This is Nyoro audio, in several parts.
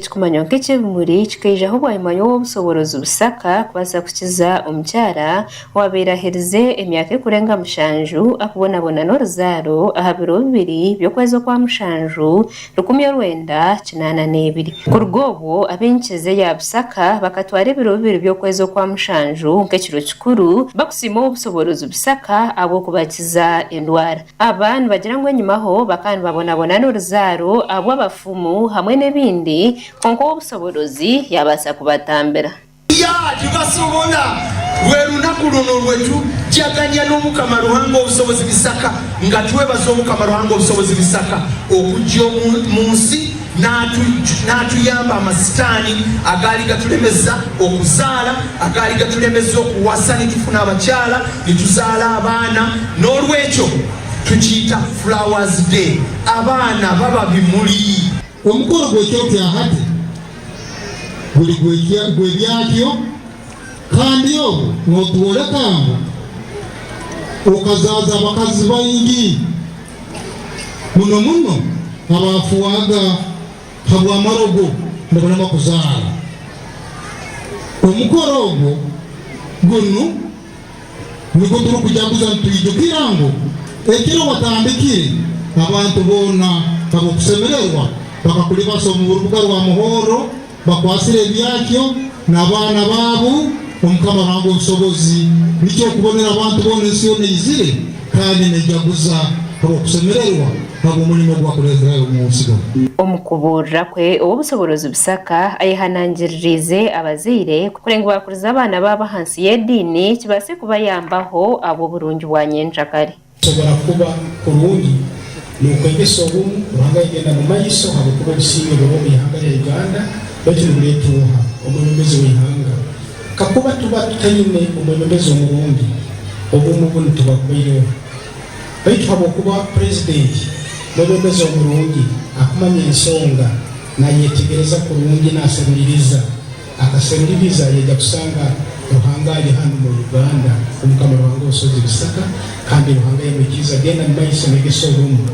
Ekikumanywa nk'eky'ebimuri kikaijaho bwanyima y'ow'obusoboorozi Busaka kubaasa kukiza omukyara owaabaire aherize emyaka erikurenga mushanju akubonabona n'oruzaaro aha biro bibiri by'okwezi okwamushanju 1982. Kuruga obwo ab'enyikiriza eya Busaka bakatwara ebiro bibiri by'okwezi okwamushanju nk'ekiro kikuru bakusiima ow'obusoboorozi Busaka ahabw'okubakiza endwara. Aba nibagira ngu enyimaho bakaba nibabonabona n'oruzaaro ahabw'abafumu hamwe n'ebindi, kwonka ow'obusoboorozi yaabaasa kubatambira. Ya tibasobola. Rwe lunaku luno rwe tujaganya n'Omukama Ruhanga Obusobozi Bisaka, nga twebaza Omukama Ruhanga Obusobozi Bisaka okugya omu nsi n'atuyamba amasitaani agaali gatulemeza okuzaala, agaali gatulemeza okuwasa nitufuna abakyala, nituzaala abaana. N'olwekyo tukiita Flowers Day. Abaana baba bimuli. Omukoro gw'ekiro kya hati guli gw'ebyakyo kandi obu notwoleka ngu okazaaza abakazi baingi. Muno muno abaafwaga habw'amarogo nibalema kuzaara. Omukoro ogwo gunu nugwo turukujaguza nitwijukira ngu ekiro watandikire abantu boona habw'okusemererwa bakakulibasa omu rubuga rwa Muhorro bakwasire ebyakyo n'abaana baabu. Omukama Ruhanga Obusobozi nikyo okubonera abantu boona ensi yoona eizire kandi nejaguza habw'okusemererwa habw'omulimo ogu wakuleeterayo omu nsi gunu. Omu kubuurira kwe, Ow'obusoboorozi Busaka ayehanangiririize abazaire kureba ngu baakuriza abaana baabo ahansi y'ediini kibaase kubayambaho ahabw'oburungi bwa nyenkyakare. Kusobora kuba kurungi n'okwegesa obumu, Ruhanga yagenda mu maiso habwokuba obusinge buroho omu ihanga lya Uganda baitu nibuleetwa oha? Omwebembezi w'ihanga. Kakuba tuba tutaine omwebembezi omurungi, obumu bunu tibwakubaireho. Baitu habwokuba Purezidenti mwebembezi omurungi, akumanya ensonga, nayetegereza kurungi, naseruliriza. Akaseruliriza yaija kusanga Ruhanga ali hanu mu Uganda, Omukama Ruhanga Obusozi Bisaka, kandi Ruhanga yamwikiriza genda mu maiso negesa obumu.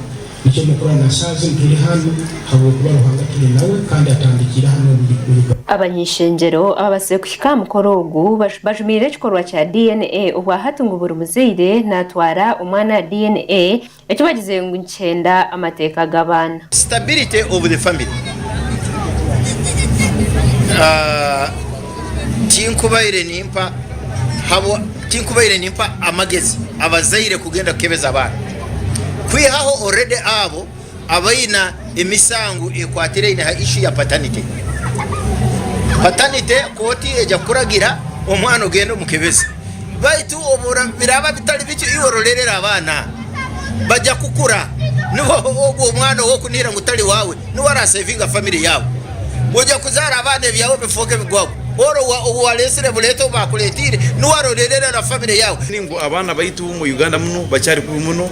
Nikyo mukurora na saaha zinu tuli hanu habwokuba Ruhanga tuli nawe kandi atandikiire hanu omu Uganda. Abany'ishengyero ababasize kuhika aha mukoro ogu bajumirire ekikorwa kya DNA obwahati ngu buri muzaire natwara omwana aha DNA eki bagizire ngu nikyenda amateeka g'abaana. Stability of the family Tinkubaire nimpa habwa tinkubaire nimpa amagezi abazaire kugenda kukebeza abaana kwihaho already abo abaina emisango ekwatiraine ha issue ya paternity. Paternity kooti eja kukuragira omwana ogende omukebeze baitu obu biraba bitari bityo iwe orolerere abaana. Baja kukura nibo ogwo omwana owokunihira ngu tali wawe niwe arasevinga family yawe. Oja kuzara abaana ebyawe bifooke bigwagwa oro owuwaresire buleete obubakuletire niwe arolerera na family yawe. Ngu abaana baitu omu Uganda muno bakyari kubi muno,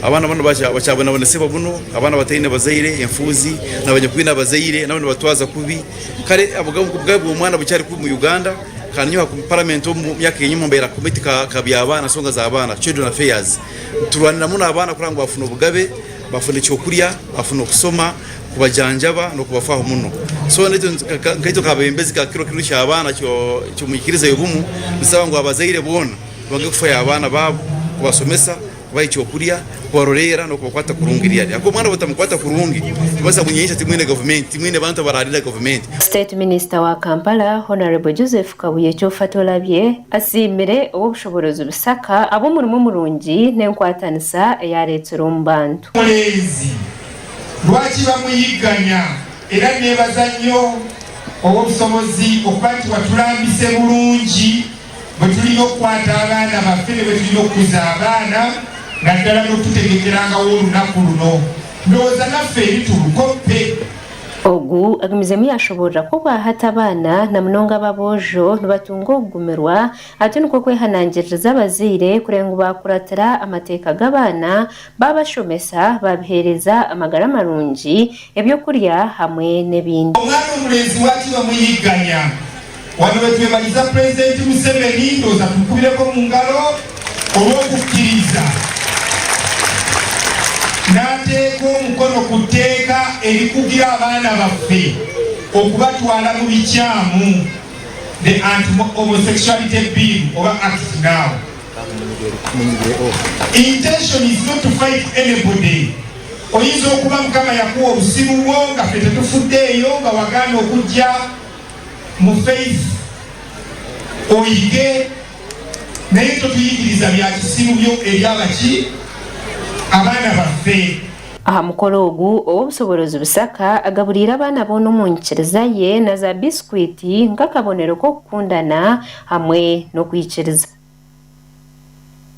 abaana banu bakyabonabonesebwa muno, abaana bataine bazaire, enfuuzi, nabanyakwine abazaire nabo nibatwaza kubi. Kare obugabe bw'omwana bukyari kubi mu Uganda. Kandi nyowe aha paramenti omu myaka eyenyima mbaire aha komiti ka by'abaana, nsonga z'abaana, children affairs. Turwanira muno abaana kurora ngu bafuna obugabe, bafuna ekyokurya, bafuna okusoma, kubajanjaba n'okubafaho muno. So naitwe nkaitwe nk'abebembezi ka kiro kinu ky'abaana ky'omwikiriza y'obumu, nitusaba ngu abazaire boona bange kufayo abaana baabo, kubasomesa, kubaha ekyokurya, kubaroreera n'okubakwata kurungi really. Ahakuba omwana obu otamukwata kurungi, nikimanyisa ngu nyenkya timwine gavumenti, timwine bantu abararinda gavumenti. State Minister wa Kampala, Honarable Joseph Kabuye Kyofatolabye asiimire ow'obushoboorozi Bisaka ahabw'omurimo murungi n'enkwatanisa ei areetsire omu bantu. Omulenzi lwaki bamuyigganya era nebaza nnyo Owobusobozi okuba nti watulambise bulungi bwetulina okukwata abaana baffe ne bwetulina okukuza abaana naddala n'otutegekerangawo olunaku luno. Ndowooza naffe eri tulukoppe. Ogu agumizemu yashoborora ku obwahati abaana na munonga ab'aboojo nibatunga okugumirwa atyo nikwo kwehanangiririza abazaire kureba ngu bakuratira amateeka g'abaana, babashomesa, babiheereza amagara marungi, ebyokurya hamwe n'ebindi. Omwana omulenzi lwaki bamuyigganya? Wano wetwebaliza Pulezidenti Museveni ndowooza tumukubireko mu ngalo olw'okukkiriza n'ateeka omukono ku tteeka erikugira abaana baffe. Okubatwala mu bikyamu, the Anti-Homosexuality Bill oba Act. Now, intention is not to fight anybody. Oyinza okuba Mukama yakuwa obusiru bwo nga ffe tetufuddeeyo, nga wagaana okujja mu faith oyige, naye totuyigiriza bya kisiru byo eri abaki abaana baffe. Aha mukoro ogu, Ow'obusoboorozi Bisaka agaburiire abaana boona omu nyikiriza ye na za bisikwiti nk'akabonero k'okukundana hamwe n'okwikiriza.